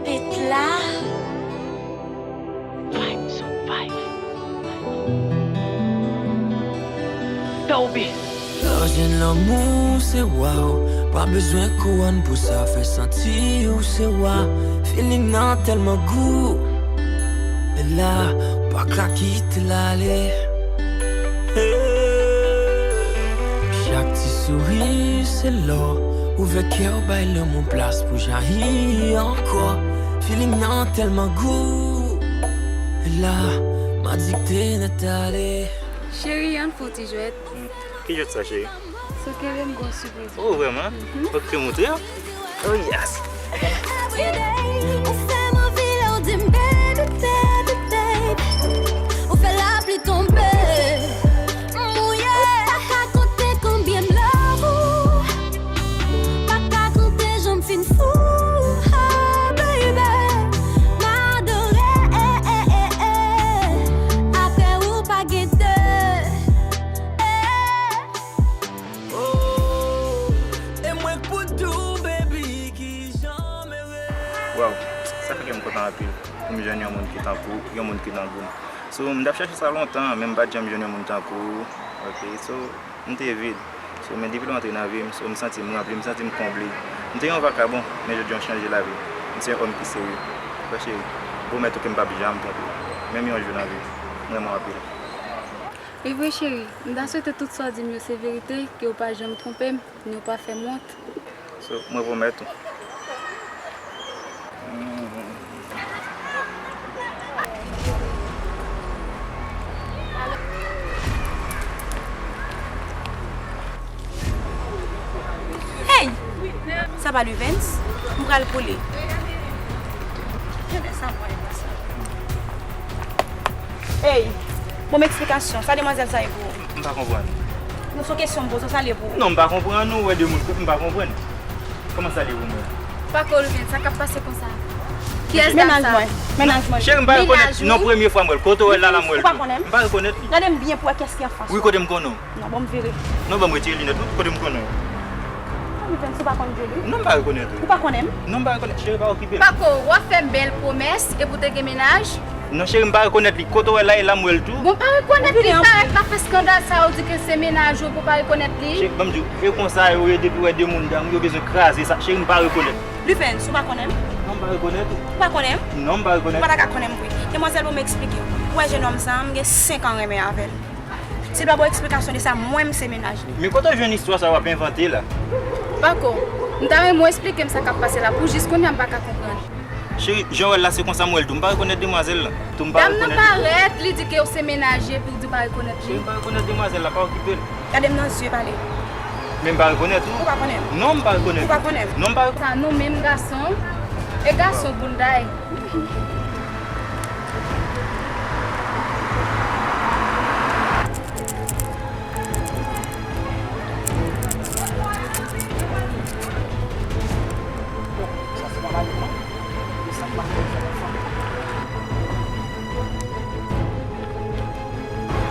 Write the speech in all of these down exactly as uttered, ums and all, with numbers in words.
Beat la. Vibe sou vibe. Toby. Lè w jwenn lanmou, se wa w. Pa bezwen kouwòn pou sa, fè santi w se wa. Feeling nan tèlman gou. E la, ou pa ka kite l ale. Hey. Chak ti souri, se lò. Ouvè kè w, bay lanmou plas pou jayi ankò. Feeling nan tèlman gou. E la, m adikte nèt ale. Cheri, ann fè yon ti jwèt. Ki jwèt sa, cheri? So kenbe m gon sipriz. Oh, vrèman? Mhm. Ok, montre yo. Oh, yes. Everyday, ou fè m anvi lè w di m, baby, baby, baby. Ou fè lapli tonbe. M mouye. Ou pa ka konte konbyen m love ou. Pa ka konte jan m fin fou. Oh, baby, m adore. Apre ou pa gen de. Oh, e mwen k pou di w, baby, kijan m ere. Waw, sa fè kè m kontan anpil pou m jwenn yon moun ki tankou w, yon moun ki nan gou m. So, m t ap chache sa lontan, men m pa t janm jwenn yon moun tankou w. Ok, so, m te vid. So, men depi lè w antre nan vi m, so, m santi m ranpli, m santi m konble. M te yon vakabon, men jodi a m chanje lavi. M se yon òm ki serye. Wè cheri, m pwomèt ou ke m p ap janm twonpe w. Menm yon jou nan vi m. M renmen w anpil. E vre, cheri, m ta swete tout sa w di m yo se verite, ke w pa janm twonpe m, ni w pa fè m wont. So, mwen pwomèt ou. Hey! Sa pa Luvens? M pral pou li. Ey, ban m eksplikasyon. Sa demwazèl sa ye pou ou? M pa konprann. Non, se yon kesyon m poze w, sa l ye pou ou? Non, m pa konprann ou, wè de moun, m pa konprann. Kòman sa l ye pou mwen? Pako, Luvens, sa k ap pase konsa? Kiyès dam sa? Mennaj mwen, mennaj mwen. Cheri, m pa rekonèt li. Non, premye fwa m wè l. Kote w wè l la, la m wè l tou. Ou pa konnen m? M pa rekonèt li. Gade m byen pou wè kiyès ki anfas ou. Wi, kote m konnen w? Non, ban m vire. Non, ban m retire linèt ou, kote m konnen w? Luvens, ou pa konn Julie? Non, m pa rekonèt ou. Ou pa konnen m? Non, m pa rekonèt. Cheri, pa okipe l. Pako, w ap fè m bèl pwomès epi w te gen mennaj? Non, cheri, m pa rekonèt li. Kote w wè l la, e la m wè l tou. Bon, pa rekonèt li, parèt la fè eskandal sa, ou di ke se mennaj ou, pou pa rekonèt li. Cheri, ban m di w, e konsa yo ye, depi w wè de moun dam, yo bezwen kraze sa. Cheri, m pa rekonèt. Luvens, ou pa konnen m? Non, m pa rekonèt ou. Ou pa konnen m? Non, m pa rekonèt. Ou pa ta ka konnen m vre. Demwazèl, ban m eksplike w. Ou wè jennonm sa a, m gen senk an renmen avè l. Si l pa ba w eksplikasyon de sa, mwen, m se mennaj li. Men kote w jwenn istwa sa w ap envante la? Pako, m ta renmen w eksplike m sa k ap pase la, pou jis kounye a m pa ka konprann. Cheri, jan w wè l la, se konsa m wè l tou. M pa rekonèt demwazèl la. Tou m pa rekonèt li tou. Dam nan parèt, li di ke w se mennaj li, epi w di w pa rekonèt li. Cheri, m pa rekonèt demwazèl la, pa okipe l. Gade m nan zye, pale. Men m pa rekonèt ou. Ou pa konnen m? Non, m pa rekonèt ou. Ou pa konnen m? Non, m pa. Sa nou menm gason, e gason bounday.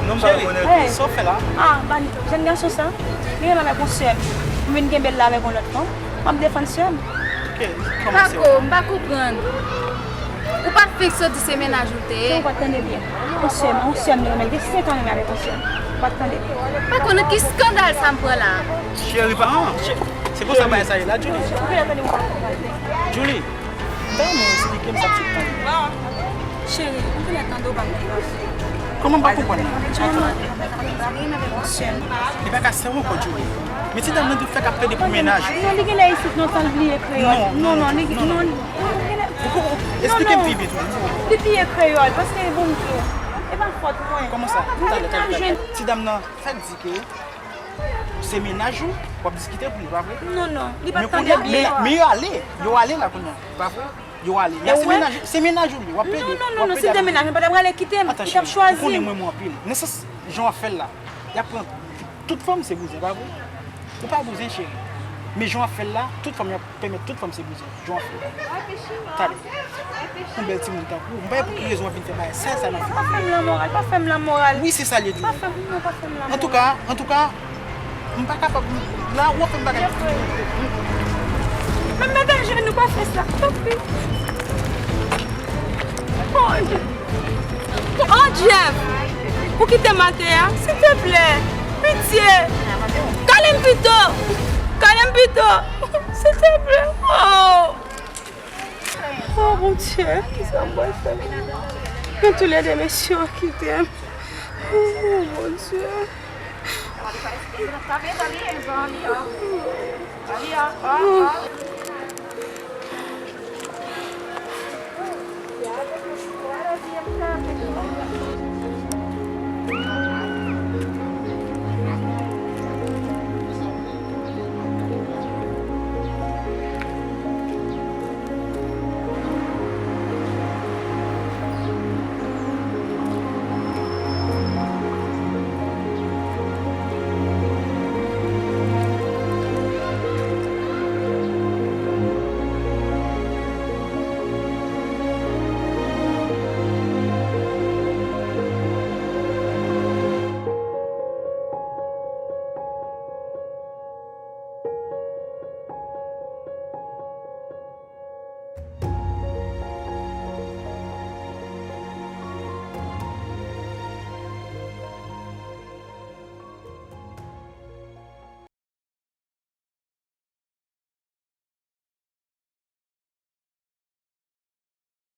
Non, m pa rekonèt ou. Cheri, sa w fè la? Ah, ban jèn gason sa, li renmen avèk yon sè m. M vin kenbe l la avèk yon lòt fanm. M ap defann sè m. Pako, m pa konprann. Ou pa t fenk sot di se mennaj ou l te ye? Ou pa t tande byen. Yon sè m, yon sè m li renmen. Gen senk an renmen avèk yon sè m. Ou pa t tande byen. Pako, nan ki eskandal sa m pran la? Cheri, pa, se konsa bagay sa ye la, Julie. Ou genlè tande ou pa konprann. Julie. M ta renmen w eksplike m sa m sot tande. Cheri, ou genlè tande w pa konprann. Kòman m pa konprann nan? Li pa ka sè w ankò, Julie. Men ti dam nan tout fèk ap plede pou mennaj. Non, li genlè isit, non, san l bliye kreyòl. Non, non, li, non, li genlè. Ou poko eksplike m pi byen tou. Li bliye kreyòl, paske bon, m di w, e pa fòt mwen. Kòman sa? Talè, talè, talè. Ti dam nan fèk di ke se mennaj ou, w ap diskite pou li, pa vre? Non, non, li pa t tande byen. Men, men yo ale, yo ale la kounye a, pa vre? Yo ale. La se mennaj, se mennaj ou li, w ap plede. Non, non, non, non, si l te mennaj mwen, pa t ap prale kite m, li t ap chwazi m. Ou konnen mwen, mwen anpil. Nan sans jan w ap fè l la, y ap pran tout fanm se bouzen, pa vre? Ou pa bouzen, cheri. Men jan w ap fè l la, tout fanm y ap pèmèt tout fanm se bouzen. Jan w ap fè l la. Talè. Yon bèl timoun tankou w, m pa wè pou ki rezon w ap vin fè bagay sal sa nan figi m. Pa fè m lanmoral, pa fè m lanmoral. Wi, se sa l ye, Julie. Pa fè m, non, pa fè m lanmoral. Antouka, antouka, m pa kapab, la, w ap fè m bagay. Menm mete ajenou, pa fè sa, tanpri. Oh, Jeff! Ou kite m atè a? Silteplè! Pitye! Kale m pito! Kale m pito! Silteplè! Oh! Oh, Bondye, kisa m pral fè? Men toulède mesye yo kite m. Oh, Bondye.